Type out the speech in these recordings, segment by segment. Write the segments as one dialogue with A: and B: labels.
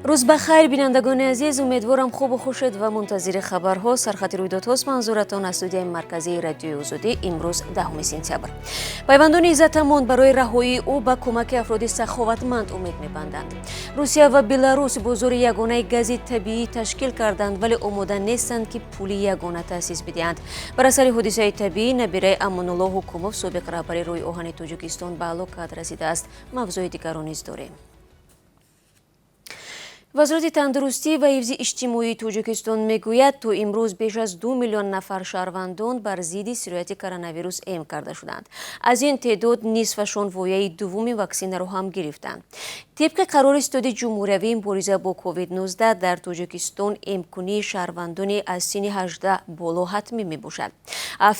A: Рӯз ба хайр, бинандагони азиз. Умедворам, хубу хушед ва мунтазири хабарҳо. Сархати рӯйдодҳост манзуратон аз студияи марказии Радиои Озодӣ. Имрӯз 10 сентябр. Пайвандони Иззат Амон барои раҳоии ӯ ба кӯмаки афроди саховатманд умед мебанданд. Русия ва Беларус бозори ягонаи гази табиӣ ташкил карданд, вале омода нестанд, ки пули ягона таъсис бидиҳанд. Бар асари ҳодисаи табиӣ набираи Амонулло Ҳукумов, собиқ раҳбари роҳи оҳани Тоҷикистон, ба ҳалокат расидааст. Мавзӯи дигарро низ дорем. Вазорати тандурустӣ ва ҳифзи иҷтимоии Тоҷикистон мегӯяд, то имрӯз беш аз 2 миллион нафар шаҳрвандон бар зидди сирояти коронавирус эм карда шуданд. Аз ин теъдод нисфашон вояи дуввуми ваксинаро ҳам гирифтанд. Тибқи қарори Ситоди ҷумҳуриявии мубориза бо COVID-19, дар Тоҷикистон эмкунии шаҳрвандони аз синни 18 боло ҳатмӣ мебошад.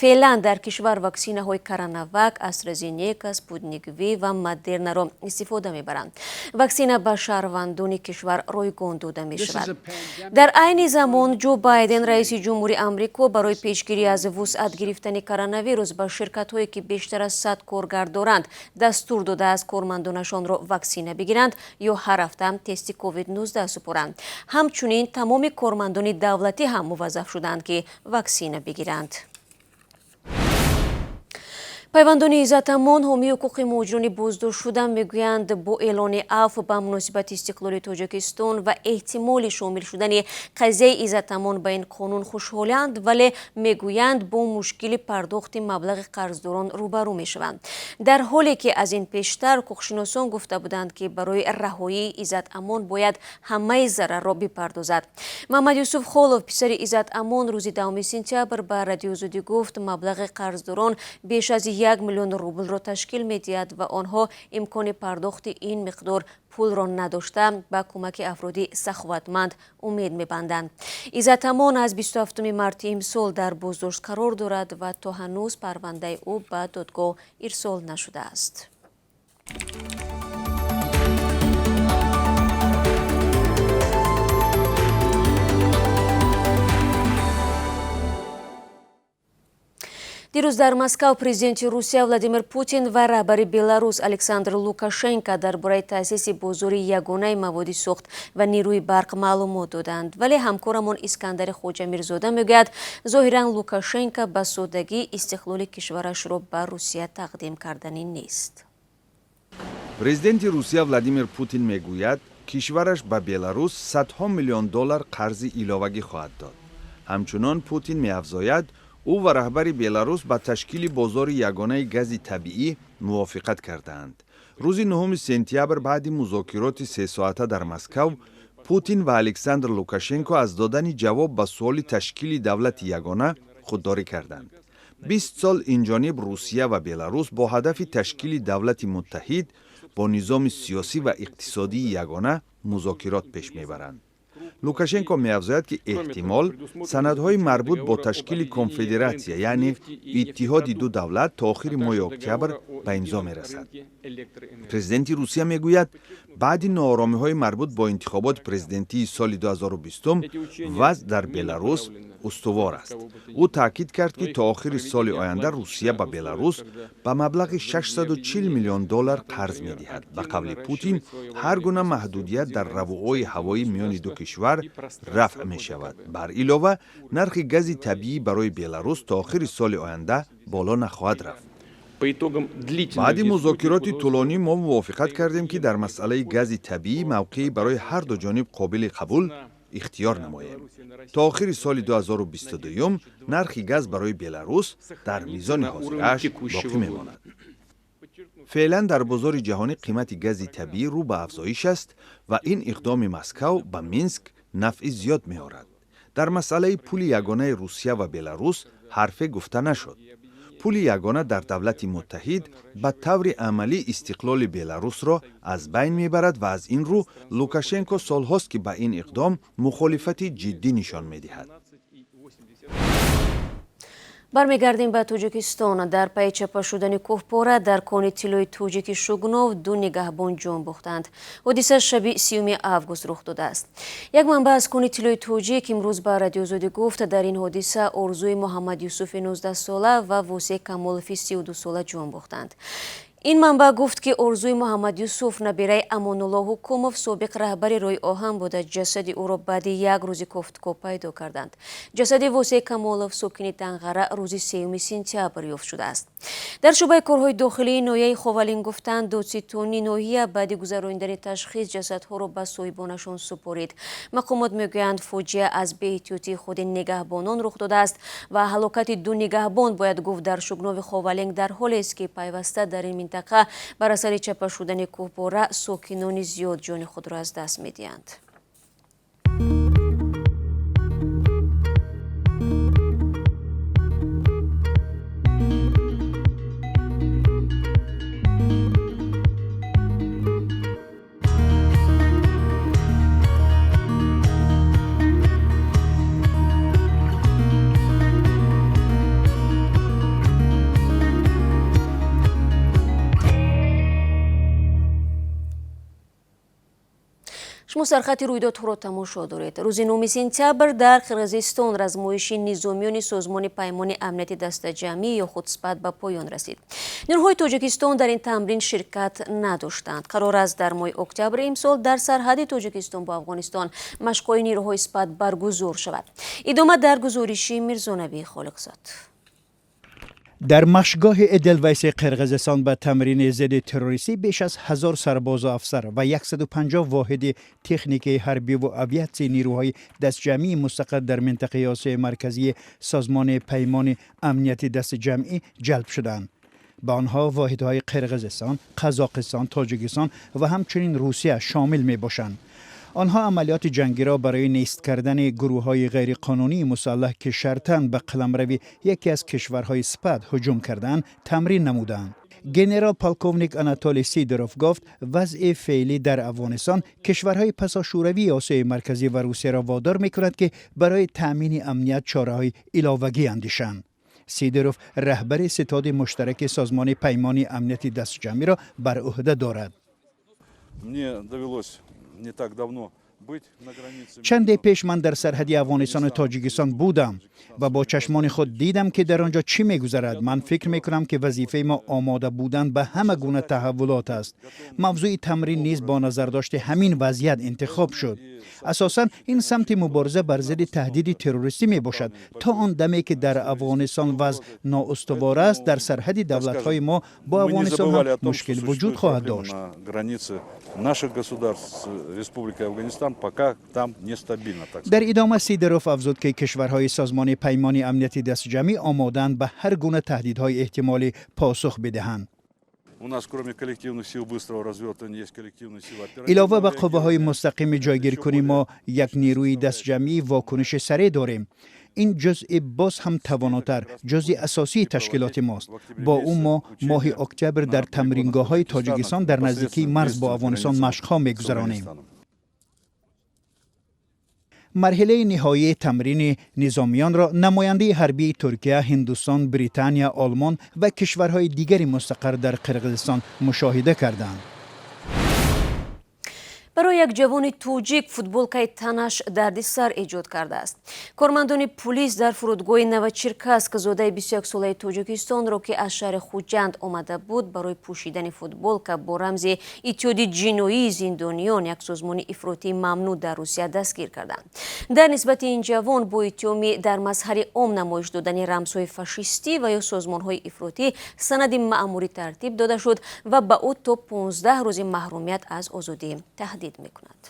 A: Феълан дар кишвар ваксинаҳои Коронавак, АстраЗенека, Спутник Ви ва Модернаро истифода мебаранд. Ваксина ба шаҳрвандони кишвар ройгон дода мешавад. Дар айни замон Ҷо Байден, раиси ҷумҳури Амрико, барои пешгирӣ аз вусъат гирифтани коронавирус ба ширкатҳое, ки бештар аз 100 коргар доранд, дастур додааст кормандонашонро ваксина бигиранд ё ҳар ҳафта тести COVID-19 супоранд. Ҳамчунин тамоми кормандони давлатӣ ҳам муваззаф шуданд, ки ваксина бигиранд. Пайвандони Иззат Амон, ҳомии ҳуқуқи муҳоҷирони боздоштшуда, мегӯянд, бо эълони афв ба муносибати истиқлоли Тоҷикистон ва эҳтимоли шомил шудани қазияи Иззат Амон ба ин қонун хушҳоланд, вале мегӯянд, бо мушкили пардохти маблағи қарздорон рӯбарӯ мешаванд. Дар ҳоле ки аз ин пештар ҳуқуқшиносон гуфта буданд, ки барои раҳоии Иззат Амон бояд ҳамаи зарарро бипардозад. Муҳаммадюсуф Холов, писари Иззат Амон, рӯзи 10 сентябр ба Радиои Озодӣ гуфт, маблағи қарздорон беш аз 1 миллион рублро ташкил медиҳад ва онҳо имкони пардохти ин миқдор пулро надошта, ба кӯмаки афроди саховатманд умед мебанданд. Иззат Амон аз 27 марти имсол дар боздошт қарор дорад ва то ҳанӯз парвандаи ӯ ба додгоҳ ирсол нашудааст. Дирӯз дар Москав президенти Русия Владимир Путин ва раҳбари Беларус Александр Лукашенко дар бораи таъсиси бозори ягонаи маводи сӯхт ва нерӯи барқ маълумот доданд, вале ҳамкорамон Искандари Хоҷамирзода мегӯяд, зоҳиран Лукашенко ба соддагӣ истиқлоли кишварашро ба Русия тақдим карданӣ нест.
B: Президенти Русия Владимир Путин мегӯяд, кишвараш ба Беларус садҳо миллион доллар қарзи иловагӣ хоҳад дод. Ҳамчунон Путин меафзояд, ӯ ва раҳбари Беларус ба ташкили бозори ягонаи гази табиӣ мувофиқат кардаанд. Рӯзи 9 сентябр, баъди музокироти сесоата дар Москав, Путин ва Александр Лукашенко аз додани ҷавоб ба суоли ташкили давлати ягона худдорӣ карданд. 20 сол инҷониб Русия ва Беларус бо ҳадафи ташкили давлати муттаҳид бо низоми сиёсӣ ва иқтисодии ягона музокирот пеш мебаранд. Лукашенко меафзояд, ки эҳтимол санадҳои марбут бо ташкили конфедератсия, яъне иттиҳоди ду давлат, то охири моҳи октябр ба имзо мерасад. Президенти Русия мегӯяд, баъди нооромиҳои марбут бо интихоботи президентии соли 2020 вазъ дар Беларус устувор аст. Ӯ таъкид кард, ки то охири соли оянда Русия ба Беларус ба маблағи 640 миллион доллар қарз медиҳад. Ба қавли Путин, ҳар гуна маҳдудият дар равуои ҳавоӣ миёни ду кишвар рафъ мешавад. Бар илова, нархи гази табиӣ барои Беларус то охири соли оянда боло нахоҳад рафт. Баъди музокироти тӯлонӣ мо мувофиқат кардем, ки дар масъалаи гази табиӣ мавқеӣ барои ҳар ду ҷониб қобили қабул ихтиёр намоем. То охири соли 2022 нархи газ барои Беларус дар мизони ҳозирааш боқӣ мемонад. Феълан дар бозори ҷаҳонӣ қимати гази табиӣ рӯ ба афзоиш аст ва ин иқдоми Москав ба Минск нафъи зиёд меорад. Дар масъалаи пули ягонаи Русия ва Беларус ҳарфе гуфта нашуд. Пули ягона дар давлати муттаҳид ба таври амалӣ истиқлоли Беларусро аз байн мебарад ва аз ин рӯ Лукашенко солҳост, ки ба ин иқдом мухолифати ҷиддӣ нишон медиҳад.
A: Бармегардем ба Тоҷикистон. Дар пайи чапа шудани кӯҳпора дар кони тиллои тоҷики Шугнов ду нигаҳбон ҷон бохтанд. Ҳодиса шаби 30 август рух додааст. Як манбаъ аз кони тиллои тоҷик имрӯз ба Радиоозодӣ гуфт, дар ин ҳодиса Орзуи Муҳаммадюсуфи 19-сола ва Восеъ Камолови 32-сола ҷон бохтанд. Ин манбаъ гуфт, ки Орзуи Муҳаммад Юсуф набираи Амонулло Ҳукумов, собиқ раҳбари роҳи оҳан буда, ҷасади ӯро баъди як рӯзи кофтукоб пайдо карданд. Ҷасади Восеъ Камолов, сокини Данғара, рӯзи 3 сентябр ёфт шудааст. Дар шӯъбаи корҳои дохилии ноҳияи Ховалинг гуфтанд, додситонии ноҳия баъди гузаронидани ташхис ҷасадҳоро ба соҳибонашон супорид. Мақомот мегӯянд, фоҷиа аз беэҳтиётии худи нигаҳбонон рух додааст ва ҳалокати ду нигаҳбон, бояд гуфт, дар Шугнови Ховалинг дар ҳолест, ки пайваста дар ин минтақа бар асари чапа шудани кӯҳпора сокинони зиёд ҷони худро аз даст медиҳанд. Шумо сархати рӯйдодҳоро тамошо доред. Рӯзи 9 сентябр дар Қирғизистон размоиши низомиёни Созмони Паймони Амнияти Дастаҷамъӣ ё худ СПАД ба поён расид. Нерӯҳои Тоҷикистон дар ин тамрин ширкат надоштанд. Қарор аст, дар моҳи октябри имсол дар сарҳади Тоҷикистон бо Афғонистон машқҳои нерӯҳои СПАД баргузор шавад. Идома дар гузориши Мирзонабии Холиқзод.
C: Дар машқгоҳи Эделвайси Қирғизистон ба тамрини зидди террористӣ беш аз 1000 сарбозу афсар ва 150 воҳиди техникаи ҳарбиву авиатсияи нерӯҳои дастҷамъии мустақар дар минтақаи Осиёи Марказии Созмони Паймони Амнияти Дастҷамъӣ ҷалб шуданд. Ба онҳо воҳидҳои Қирғизистон, Қазоқистон, Тоҷикистон ва ҳамчунин Русия шомил мебошанд. Онҳо амалиёти ҷангиро барои нест кардани гурӯҳҳои ғайриқонунии мусаллаҳ, ки шартан ба қаламрави яке аз кишварҳои СПАД ҳуҷум карданд, тамрин намуданд. Генерал полковник Анатолий Сидоров гуфт, вазъи феълӣ дар Афғонистон кишварҳои пасошӯравии Осиёи Марказӣ ва Русияро водор мекунад, ки барои таъмини амният чораҳои иловагӣ андешанд. Сидоров раҳбари ситоди муштараки Созмони Паймони Амнияти Дастҷамъиро бар ӯҳда дорад.
D: Мне довелось не так давно быть на границе.
C: Чанде пеш ман дар сарҳади Афғонистону Тоҷикистон будам ва бо чашмони худ дидам, ки дар он ҷо чӣ мегузарад. Ман фикр мекунам, ки вазифаи мо омода будан ба ҳама гуна таҳаввулот аст. Мавзӯи тамрин низ бо назардошти ҳамин вазъият интихоб шуд. Асосан ин самти мубориза бар зидди таҳдиди террористӣ мебошад. То он даме ки дар Афғонистон вазъ ноустувор аст, дар сарҳади давлатҳои мо бо Афғонистон ҳам мушкил вуҷуд хоҳад дошт.
D: Наших государств с Республикой Афганистан пока там нестабильно. Так
C: дар идома Сидоров афзуд, ки кишварҳои Созмони Паймони Амнияти Дастҷамъӣ омодаанд ба ҳар гуна таҳдидҳои эҳтимолӣ посух бидиҳанд.
D: У нас, кроме коллективных сил быстрого развертывания, есть коллективные силы
C: Илова ба қувваҳои мустақими ҷойгиркунӣ, мо як нерӯи дастҷамъии вокуниши сареъ дорем. Ин ҷузъи боз ҳам тавонотар, ҷузъи асосии ташкилоти мост. Бо ӯ мо моҳи октябр дар тамрингоҳҳои Тоҷикистон дар наздикии марз бо Афғонистон машқҳо мегузаронем. Марҳилаи ниҳоии тамрини низомиёнро намояндаи ҳарбии Туркия, Ҳиндустон, Британия, Олмон ва кишварҳои дигари мустақар дар Қирғизистон мушоҳида карданд.
A: Барои як ҷавони тоҷик футболкаи танаш дарди сар эҷод кардааст. Кормандони пулис дар фурудгоҳи Новочеркасск зодаи 21-солаи Тоҷикистонро, ки аз шаҳри Хуҷанд омада буд, барои пӯшидани футболка бо рамзи Иттиҳоди ҷиноии зиндониён, як созмони ифротии мамнӯъ дар Русия, дастгир карданд. Дар нисбати ин ҷавон бо иттиҳоми дар мазҳари ом намоиш додани рамзҳои фашистӣ ва ё созмонҳои ифротӣ санади маъмурӣ тартиб дода шуд ва ба ӯ то 15 рӯзи маҳрумият аз озодӣ таҳдид мекунад.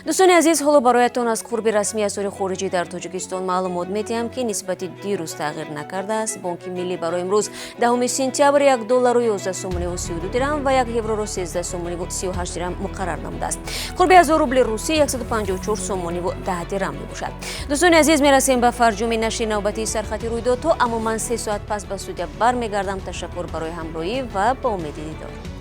A: Дӯстони азиз, ҳоло бароятон аз қурби расмии асъори хориҷӣ дар Тоҷикистон маълумот медиҳам, ки нисбати дирӯз тағйир накардааст. Бонки Миллӣ барои имрӯз, 10 сентябр, 1 доллару 11 сомониву 32 дирам ва 1 евроро 13 сомониву 38 дирам муқаррар намудааст. Қурби 1000 рубли русӣ 154 сомониву 10 дирам мебошад. Дӯстони азиз, мерасем ба фарҷоми нашри навбатии сархати рӯйдодҳо, аммо ман 3 соат пас ба студия бармегардам. Ташаккур барои ҳамроҳӣ ва ба умеди дидор.